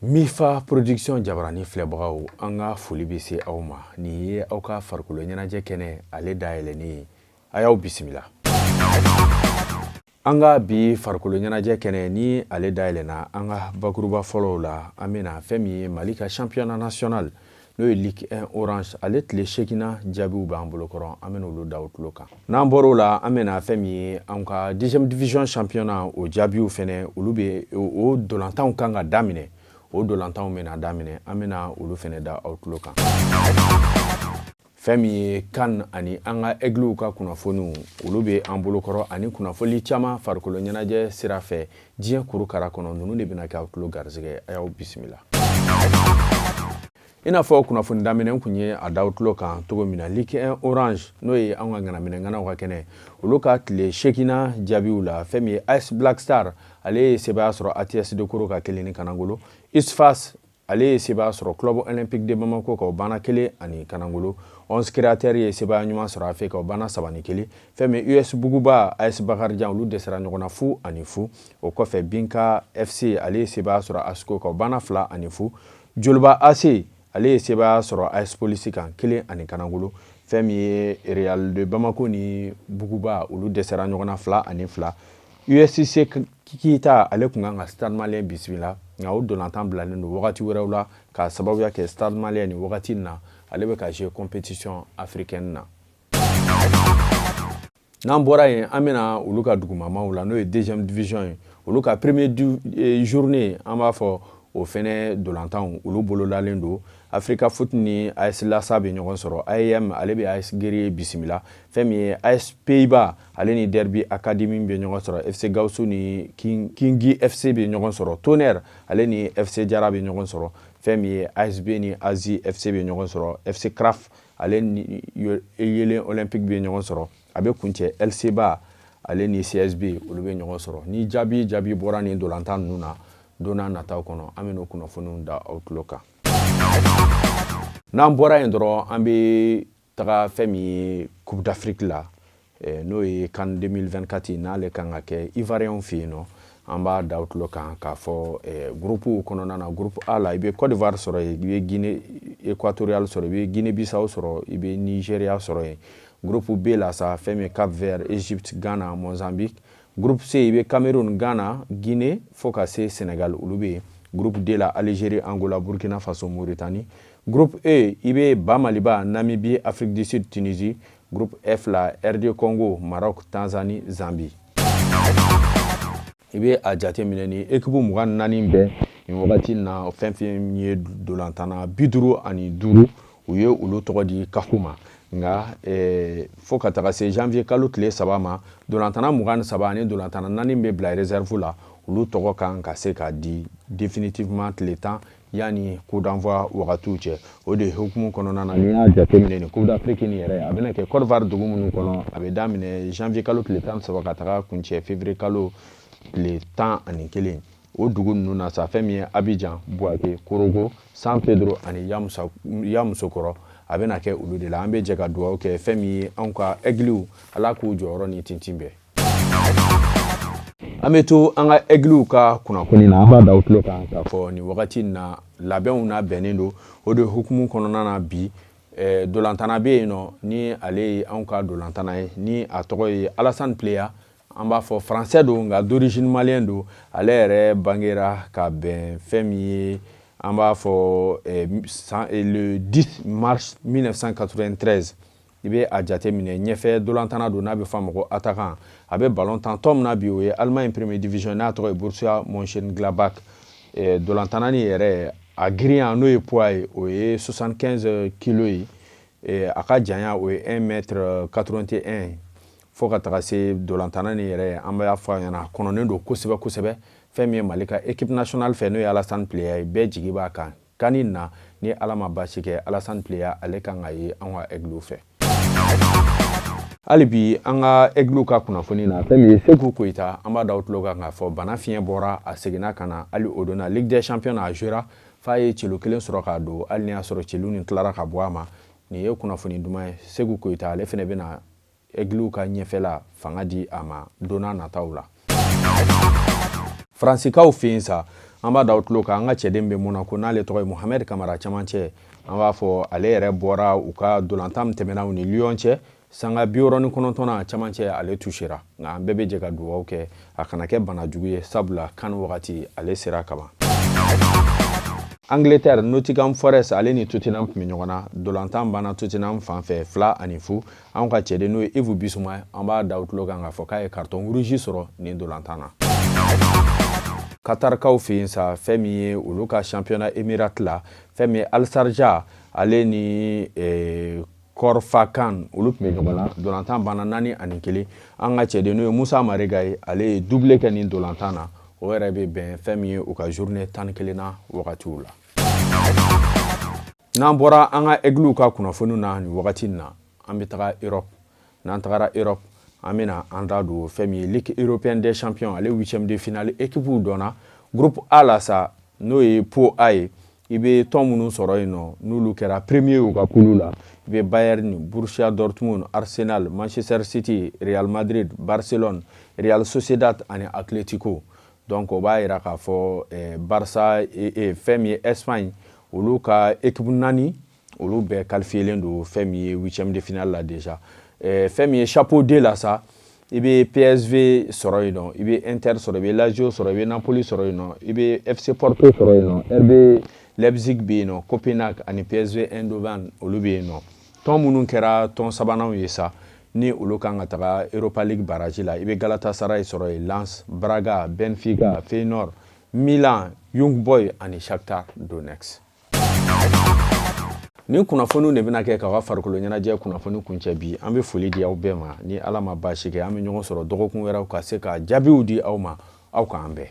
Mifa Production jabarani filɛbagaw, an ka foli bɛ se aw ma. Nin ye aw ka farikolo ɲɛnajɛ kɛnɛ ale dayɛlɛnnen ye. A y'aw bisimila an ka bi farikolo ɲɛnajɛ kɛnɛ ni ale dayɛlɛnna. An ka bakuruba fɔlɔw la, an bɛna fɛn min ye Mali ka championnat national, n'o ye Ligue 1 Orange, ale tile 8nan jaabiw b'an bolokɔrɔ, an bɛna olu da aw tulo kan. N'an bɔr'o la, an bɛna fɛn min ye an ka deuxième division championnat, o jaabiw fɛnɛ, olu bɛ o dolantanw kan ka daminɛ, o dolantanw bɛna daminɛ, an bɛna olu fɛnɛ da aw tulo kan. Fɛn min ye CAN ani an ka Aigles ka kunnafoniw, olu bɛ an bolokɔrɔ, ani kunnafoli caman farikolo ɲɛnajɛ sira fɛ diɲɛ kurukara kɔnɔ, ninnu de bɛna kɛ aw tulo garisɛgɛ. A y'aw bisimila. I n'a fɔ kunnafoni daminɛ kun ye a da aw tulo kan cogo min na, Ligue 1 Orange, n'o ye an ka ŋanaminɛŋanaw ka kɛnɛ, olu ka tile 8nan jaabiw la, fɛn min ye AS Black Star, ale ye sebaaya sɔrɔ ATS de Koro ka 1 ni kanangolo. USFAS, ale ye sebaaya sɔrɔ Club Olympique de Bamako ka, o banna 1 ani kanangolo. 11 Créateur ye sebaaya ɲuman sɔrɔ a fɛ ka, o banna 3-1. Fɛn min US Buguba, AS Bakarijan, olu dɛsɛra ɲɔgɔn na 0-0. O kɔfɛ, Binka FC, ale ye sebaaya sɔrɔ ASCO ka, o banna 2-0. Joliba AC, ale ye sebaaya sɔrɔ AS Police kan 1 ani kanangolo. Fɛn min ye Real de Bamako ni Buguba, olu dɛsɛra ɲɔgɔn na 2-2. USC Kita, ale kun kan ka Stade Malien bisimila, nka o dolantan bilalen don wagati wɛrɛw la, k'a sababuya kɛ Stade Malien nin wagati in na, ale bɛ ka jouer compétition africaine na. N'an bɔra yen, an bɛna olu ka dugumamaw la, n'o ye deuxième division ye, olu ka premier journée, an b'a fɔ o fɛnɛ dolantanw, olu bololalen don. Africa Foot ni AS Lasa bɛ ɲɔgɔn sɔrɔ. AEM, ale bɛ AS Guerrier bisimila. Fɛn min ye AS Pays-Bas, ale ni Derby Academy bɛ ɲɔgɔn sɔrɔ. FC Gawusu ni Kingi FC bɛ ɲɔgɔn sɔrɔ. Tonnerre, ale ni FC Jara bɛ ɲɔgɔn sɔrɔ. Fɛn min ye ASB ni Azi FC bɛ ɲɔgɔn sɔrɔ. FC Kraf, ale ni Yelen Olympique bɛ ɲɔgɔn sɔrɔ. A bɛ kuncɛ LCBA, ale ni CSB, olu bɛ ɲɔgɔn sɔrɔ. Ni jaabi jaabi bɔra nin dolantan ninnu na don n'a nataw kɔnɔ, an bɛ n'o kunnafoniw da aw tulo kan. N'an bɔra yen dɔrɔn, an bɛ taga fɛn min ye Coupe d'Afrique la, n'o ye CAN 2024, n'ale kan ka kɛ Ivoirien fɛ yen nɔ. An b'a da aw tulo kan k'a fɔ groupe kɔnɔna na, groupe A la, i bɛ Côte d'Ivoire sɔrɔ yen, i bɛ Guinée équatoriale sɔrɔ, i bɛ Guinée Bissau sɔrɔ, i bɛ Nigeria sɔrɔ yen. Groupe B la sa, fɛn min ye Cap Vert, Égypte, Ghana, Mozambique. Groupe C, i bɛ Cameroun, Ghana, Guinée, fo ka se Sénégal, olu bɛ yen. Groupe D la, Algérie, Angola, Burkina Faso, Mauritanie. Groupe E, i bɛ Ba Maliba, Namibie, Afrique du Sud, Tunisie. Groupe F la, RD Congo, Maroc, Tanzanie, Zambie. I bɛ a jate minɛ ni équipe 24 bɛɛ nin wagati na, fɛn fɛn ye dolantanna 55, u ye olu tɔgɔ di CAF ma. Nka fo ka taga se janvier kalo tile 3 ma, dolantanna 23 ani dolantanna naani bɛ bila réserve la, olu tɔgɔ kan ka se ka di définitivement tile 10 yanni coup d'envoi wagatiw cɛ. O de hukumu kɔnɔna na, n'i y'a jateminɛ, nin Coupe d'Afrique nin yɛrɛ, a bɛna kɛ Côte d'Ivoire dugu minnu kɔnɔ, a bɛ daminɛ janvier kalo tile 13 ka taga kuncɛ février kalo tile 11. O dugu ninnu na sa, fɛn min ye Abidjan, Bouaké, Korhogo, San Pedro ani Yamoussoukro, a bɛna kɛ olu de la. An bɛ jɛ ka dugawu kɛ fɛn min ye anw ka Aigles, Ala k'u jɔyɔrɔ ni tintin bɛɛ. An bɛ to an ka Aigles ka kunnafoni na. An b'a da aw tulo kan k'a fɔ nin wagati in na, labɛnw na bɛnnen don. O de hukumu kɔnɔna na bi, dolantana bɛ yen nɔ, ni ale ye anw ka dolantana ye, ni a tɔgɔ ye Alassane Pléa. An b'a fɔ français don, nka d'origine malien don. Ale yɛrɛ bangera ka bɛn fɛn min ye, an b'a fɔ le 10 mars 1993. I bɛ a jate minɛ, ɲɛfɛ dolantana don, n'a bɛ fɔ a ma ko attaquant. A bɛ ballon tan tɔn min na bi, o ye Allemagne premier division, n'a tɔgɔ ye Borussia Mönchengladbach. Dolantana nin yɛrɛ, a girinya, n'o ye poids ye, o ye 75 kilo ye. A ka janya, o ye 1 mètre 81. Fo ka taga se dolantana nin yɛrɛ, an b'a fɔ a ɲɛna, a kɔnɔnen don kosɛbɛ kosɛbɛ. Fɛn min ye Mali ka équipe nationale fɛ, n'o ye Alassane Pléa ye, bɛɛ jigi b'a kan CAN na. Ni Ala ma baasi kɛ, Alassane Pléa, ale kan ka ye anw ka Aigles fɛ. Hali bi an ka Aigles ka kunnafoni na, fɛn min ye Seku Koyita, an b'a da aw tulo kan k'a fɔ bana fiɲɛ bɔra, a seginna ka na. Hali o don na, Ligue des champions, a jouera f'a ye celu kelen sɔrɔ k'a don, hali ni y'a sɔrɔ celu nin tilara ka bɔ a ma. Nin ye kunnafoni duman ye. Seku Koyita, ale fɛnɛ bɛna Aigles ka ɲɛfɛla fanga di a ma don n'a nataw la. Faransikaw fɛ yen sa, An b'a da aw tulo kan, an ka cɛden bɛ Monaco, n'ale tɔgɔ ye Mohamed Kamara camancɛ, an b'a fɔ ale yɛrɛ bɔra u ka dolantan min tɛmɛna u ni Lyon cɛ, sanga 69na camancɛ ale touchera. Nka an bɛɛ bɛ jɛ ka dugawu kɛ a kana kɛ bana jugu ye, sabula CAN wagati ale sera kaban. Angleterre, Nottingham Forest ale ni Tottenham tun bɛ ɲɔgɔn na. Dolantan banna Tottenham fan fɛ 2-0. Anw ka cɛden, n'o ye Yves Bissouma, an b'a da tulo kan k'a fɔ k'a ye carton rouge sɔrɔ nin dolantan na. Qatarkaw fɛ yen sa, fɛn min ye olu ka championnat Emirate la, fɛn min ye Al Sharjah ale ni Khorfakkan, olu tun bɛ ɲɔgɔn na. Dolantan banna 4-1. An ka cɛden, n'o ye Musa Marega ye, ale ye doublé kɛ nin dolantan na. O yɛrɛ bɛ bɛn fɛn min ye u ka journée 11nan wagatiw la. N'an bɔra an ka Aigles ka kunnafoniw na nin wagati in na, an bɛ taga Europe. N'an tagara Europe, an bɛna an da don fɛn min ye Ligue européenne des champions, ale huitième de finale équipe dɔnna. Groupe A la sa, n'o ye pot A ye, i bɛ tɔn minnu sɔrɔ yen nɔ, n'olu kɛra premier u ka kulu la, i bɛ Bayern, Borussia Dortmund, Arsenal, Manchester City, Real Madrid, Barcelone, Real Sociedad ani Atletico. Donc o b'a yira k'a fɔ Barça, fɛn min ye Espagne, olu ka équipe naani, olu bɛɛ qualifiélen don fɛn min ye huitième de finale la déjà. Fɛn min ye chapeau D la sa, i bɛ PSV sɔrɔ yen nɔ, i bɛ Inter sɔrɔ, i bɛ Lazio sɔrɔ, i bɛ Napoli sɔrɔ yen nɔ, i bɛ FC Porto sɔrɔ yen nɔ, RB Leipzig bɛ yen nɔ, Copenhague ani PSV Eindhoven, olu bɛ yen nɔ. Tɔn minnu kɛra tɔn sabananw ye sa, ni olu kan ka taga Europa League barrage la, i bɛ Galatasaray sɔrɔ yen, Lens, Braga, Benfica, Feyenoord, Milan, Young Boy ani Shakhtar Donetsk. Nin kunnafoniw de bɛna kɛ k'aw ka farikolo ɲɛnajɛ kunnafoni kuncɛ bi. An bɛ foli di aw bɛɛ ma. Ni Ala ma baasi kɛ, an bɛ ɲɔgɔn sɔrɔ dɔgɔkun wɛrɛw ka se ka jaabiw di aw ma. Aw k'an bɛn.